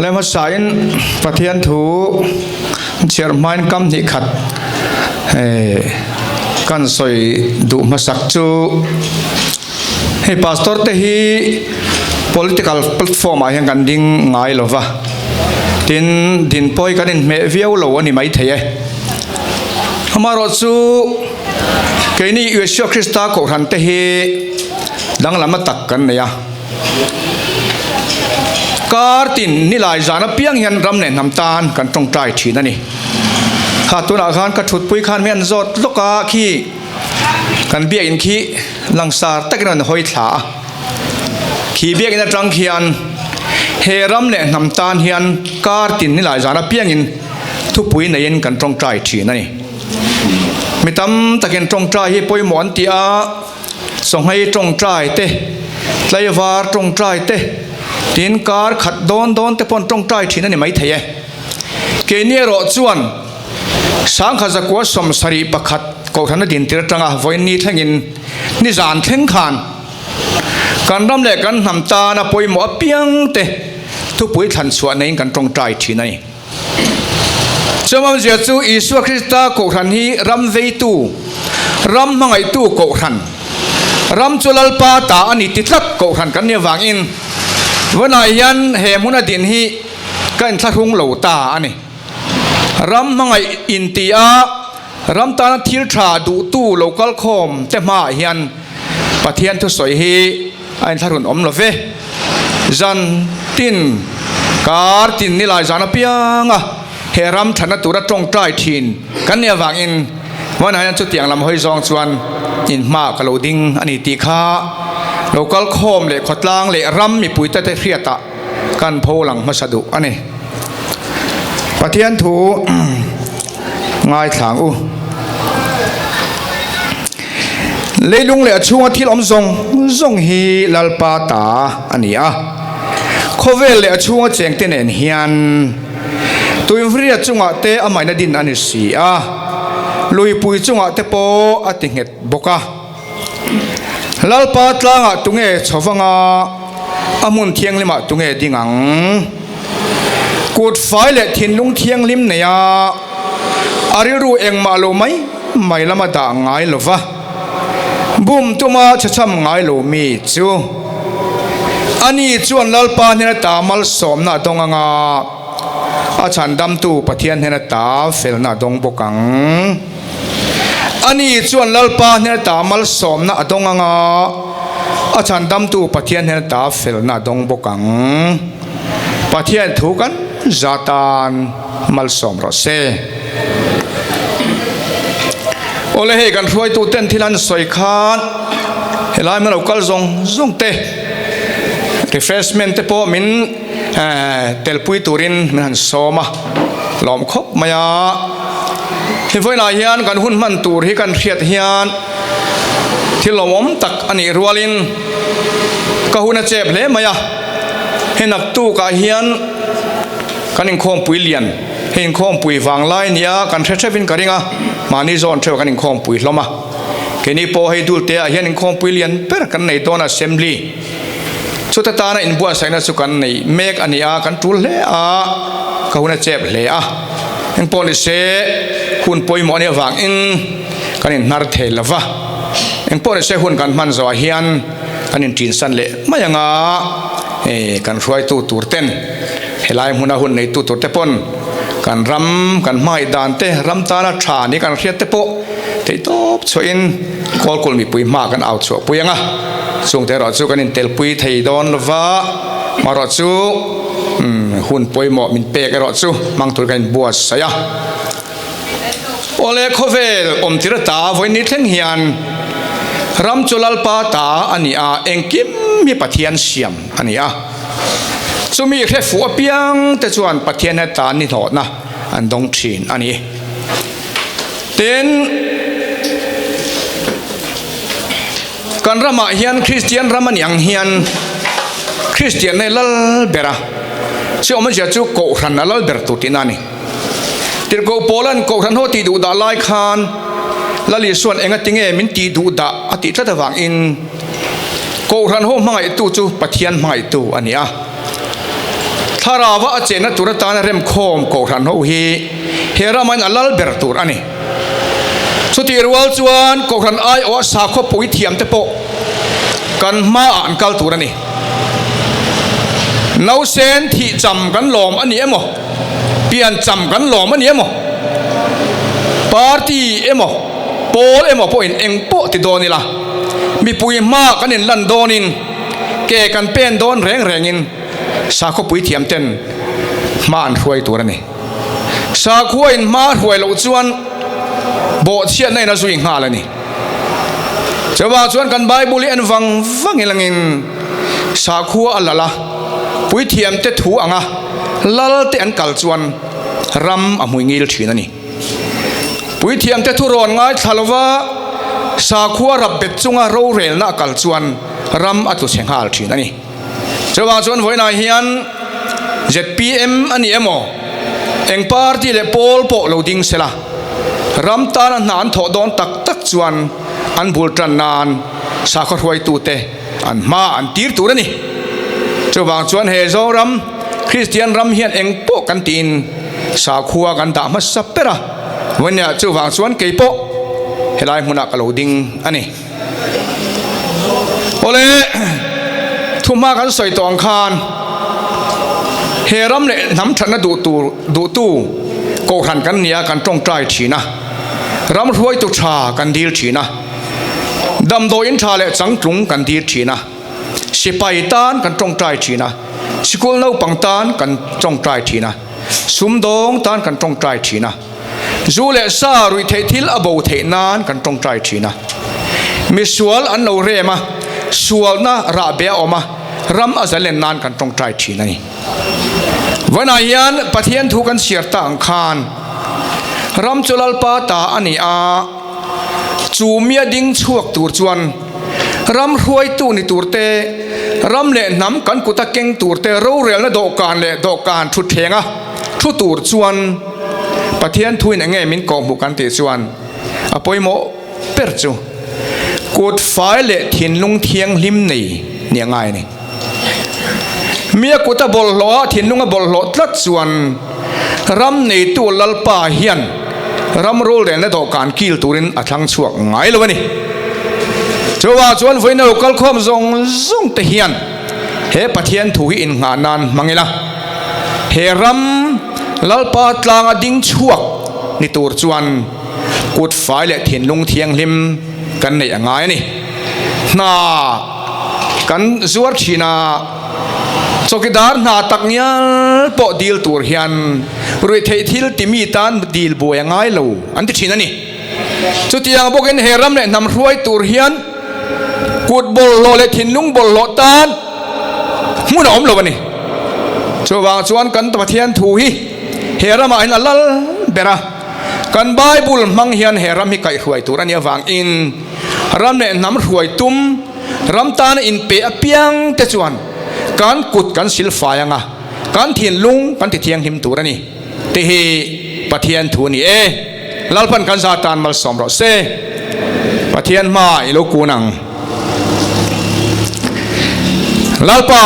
Le hmasain Pathian thu chhiar hmain kam hnih khat kan sawi duh hmasak chu hei pastor te hi political platform ah hian kan ding ngai lo va, tin din pawh hi kan inhmeh viau lo a ni maithei e. Amaherawhchu keini Isua Krista kohhran te hi danglam a tak kan nei a. Kar tin nilai zan apiang hian ram leh hnam tan kan tawngtai thin a ni. Kha tunah khan ka thutpui khan mi an zawt lawk a khi kan biakinn khi langsar takin an hawi thla a. Khi biakinn atang khian he ram leh hnam tan hian kar tin nilai zan apiangin thupui neiin kan tawngtai thin a ni. Mi tam takin tawngtai hi pawimawh an ti a. Chawnghei tawngtai te, tlaivar tawngtai te, tin kar khat dawn dawn te pawh tawngtai thin a ni maithei e. Keini erawh chuan Sangkhat zakua 71 Kohhran a dintir atanga vawiin thlengin nizan thleng khan kan ram leh kan hnam tana pawimawh apiang te thupui thlan chhuah neiin kan tawngtai thin a ni. Chuamzia chu Isua Krista Kohhran hi ram veitu, ram hmangaihtu Kohhran, ram chu Lalpa ta a ni ti tlat Kohhran kan nih avangin vawnah hian he hmuna din hi ka inthlahrung lo ta a ni. Ram hmangaih inti a, ram tana thil tha duhtu lo kal khawm te hmaah hian Pathian thusawi hi a inthlahrun awm lo ve. Zan tin kar tin nilai zan apiang a he ram thatna tura tawngtai thin kan nih avangin Vanah hian chutiang lam hawi zawng chuan in hma ka lo ding a ni tih kha lo kal khawm leh khawtlang leh ram mipuite te hriatah kan pho lang hmasa duh a ni. Pathian thu ngaithlang u. Leilung leh a chhunga thil awm zawng zawng hi Lalpa ta a ni a. Khawvel leh a chhunga chengte nen hian tuivriat chungah te a maina din a ni si a, luipui chungah te pawh a ti nghet bawk a. Lalpa tlangah tunge chho vanga a hmun thianghlimah tunge ding ang? Kut fai leh thinlung thianghlim neia a rilru engmah lo mai mai lama dah ngai lo va, bum tuma chhechham ngai lo mi chu ani chuan Lalpa hnena ta malsawmna a dawng anga a chhandamtu Pathian hnena ta felna a dawng bawk ang. Ani chuan Lalpa hnena ta malsawmna a dawng anga a chhandamtu Pathian hnena ta felna a dawng bawk ang. Pathian thu kan za tan malsawm rawh se. Awle hei kan hruaitu ten thil an sawi khan helai hmun lo kal zawng zawng te refreshment te pawh min telpui turin min han sawm a lawm khawp mai a. He vawiinah hian kan hun hman tur hi kan hriat hian thil lawmawm tak a nih rualin ka hun a chep hle mai a. Hei naktukah hian kan inkhawmpui lian. Hei inkhawmpui vang lai nia kan hre hrevin ka ring a, mahni zawn theuh kan inkhawmpui hlawm a. Keini pawh hei Dulte ah hian inkhawmpui lian ber kan nei dawn a, Assembly chuta tana inbuatsaihna chu kan nei mek a ni a, kan tul hle a, ka hun a chep hle a. Engpawh ni se hun pawimawh a nih avangin kan inhnar thei lo va, engpawh ni se hun kan hman zawhah hian kan inṭinsan leh mai ang a, kan hruaitu tur ten. Helai hmuna hun neitu tur te pawn kan ram kan hmangaih dan te, ram tana tha ni kan hriat te pawh theihtawp chhuahin Kawlkulh mipui hma kan au chhuah pui ang a, chungte erawh chu kan intelpui thei dawn lova, hmarawh chu hun pawimawh min pek erawh chu hmang tur kan inbuatsaih a. Awle khawvel awm tir ata vawiin ni thleng hian ram chu Lalpa ta a ni a, engkim hi Pathian siam a ni a. Chumi hre fuh apiang te chuan Pathian heta ni hlawhna an dawng thin a ni. Tin, kan ramah hian Kristian ram a nih ang hian Kristian nei lal ber a, chu awmzia chu Kohhran a lal ber tur tihna a ni. Tirhkoh Paula'n Kohhran ho tih duh dah lai khan Lal Isua'n engatinge min tih duh dah a tih tlat avangin Kohhran ho hmangaihtu chu Pathian hmangaihtu a ni a. Thlarauva a chenna tur atana remkhawm Kohhran ho hi he ramain a lal ber tur a ni. Chutih rual chuan Kohhran aiawha sakhaw pui thiamte pawh kan hmaah an kal tur a ni. Nausen thih cham kan lawm a ni emaw, pian cham kan lawm a ni emaw, party emaw, pawl emaw pawhin eng pawh ti dawn ila, mipui hmaah kan inlan dawnin ke kan pen dawn reng rengin sakhaw puithiam ten hma an hruai tur a ni. Sakhua in hma hruai loh chuan bawhchhiatna in a zui nghal a ni. Chuvang chuan kan Bible hi en vang vang ilangin sakhua a lal a, puithiam te thu anga lal te an kal chuan ram a hmui ngil thin a ni. Puithiam te thu rawn ngaithla lova sakhua rap bet chunga rorelna a kal chuan ram a tlu chhe nghal thin a ni. Chuvang chuan vawiinah hian zpm a ni emaw, eng party leh pawl pawh lo ding sela, ram tana hna an thawh dawn tak tak chuan an bul tan nan sakhaw hruaitute an hma an tir tur a ni. Chuvang chuan he Zoram Kristian ram hian eng pawh kan tiin sakhua kan dah hmasa ber a, vawiinah chuvang chuan kei pawh helai hmunah ka lo ding a ni. Awle, thuhma kan sawi tawh ang khan he ram leh hnam thatna duh tur duhtu kohhran kan nia kan tawngtai thin a, ram hruaitu tha kan dil thin a, damdawiin tha leh changtlung kan dil thin a, sipai tan kan tawngtai thin a, sikul naupang tan kan tawngtai thin a, sumdawng tan kan tawngtai thin a. Zu leh sa ruih theih thil a bo theih nan kan tawngtai thin a. Misual an lo rem a, sualna rahbe a awm a, ram a zalen nan kan tawngtai thin a ni. Vawiinah hian Pathian thu kan chhiar ta ang khan ram chu Lalpa ta a ni a, chu mia ding chhuak tur chuan ram hruaitu ni tur te, ram leh hnam kan kuta keng tur te, rorelna dawhkan leh dawhkan thutthleng a, Thu tur chuan Pathian thuin eng nge min kawhhmuh kan tih chuan a pawimawh ber chu kut fai leh thinlung thianghlim nei ni a ngai a ni. Mi a kut a bawlhhlawh a, thinlung a bawlhhlawh tlat chuan ram neitu Lalpa hian ram rulrelna dawhkan kil turin a thlang chhuak ngai lo a ni. Chuvang chuan vawiin a lo kalkhawm zawng zawng te hian he Pathian thu hi innghah nan hmang ila. He ram Lalpa tlanga ding chhuak ni tur chuan kut fai leh thinlung thianghlim kan neih a ngai a ni. Hna kan zuar thin a, chawkidar hna tak ngial pawh dil tur hian ruihtheih thil timi tan dil buai a ngai lo an ti thin a ni. Chutiang bawkin he ram leh hnam hruai tur hian kut bawlhhlawh leh thinlung bawlhhlawh tan hmun a awm lo a ni. Chuvang chuan kan Pathian thu hi he ramah hian a lal ber a, kan Bible hmang hian he ram hi kaihhruai tur a nih avangin ram leh hnam hruai tum, ram tana inpe apiang te chuan kan kut kan silfai ang a, kan thinlung kan tithianghlim tur a ni. Tih hi Pathian thu a ni e. Lalpan kan za tan malsawm rawh se. Pathian hma i lo kun ang. Lalpa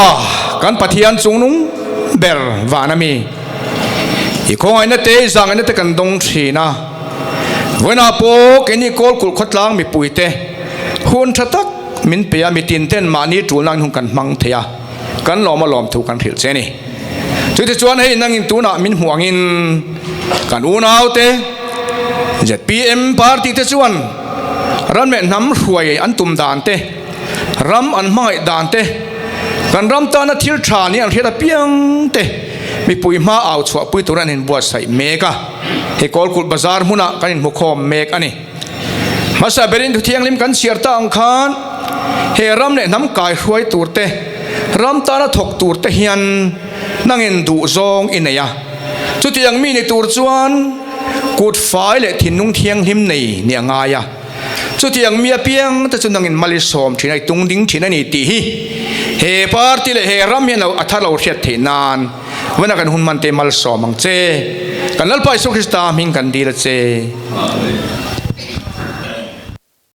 kan Pathian chungnung ber van a mi. I khawngaihna te i zangaihna te kan dawng thin a. Vawiinah pawh keini Kawlkulh khawtlang mipuite hun tha tak min pe a, mitin ten mahni tulna in hun kan hmang thei a. Kan lawm a lawm thu kan hrilh che a ni. Chutichuan hei nangin tunah min hmuh angin kan unaute zpm party te chuan ram leh hnam hruai an tum dan te, ram an hmangaih dan te, kan ram tana thil tha ni an hriat apiang te mipui hma au chhuahpui tur an inbuatsaih mek a. Hei Kawlkulh bazar hmunah kan inhmukhawm mek a ni. Hmasa berin thu thianghlim kan chhiar ta ang khan he ram leh hnam kai hruai tur te, ram tana thawk tur te hian nangin duh zawng i nei a. Chutiang mi ni tur chuan kut fai leh thinlung thianghlim nei ni a ngai a. Chutiang mi apiang te chu nangin mal i sawm thin a, i tung ding thin a ni tih hi he party leh he ram hian a thar lo hriat theih nan Vana kan hun hman te malsawm ang che. Kan Lalpa Isua Krista hming kan dil a che.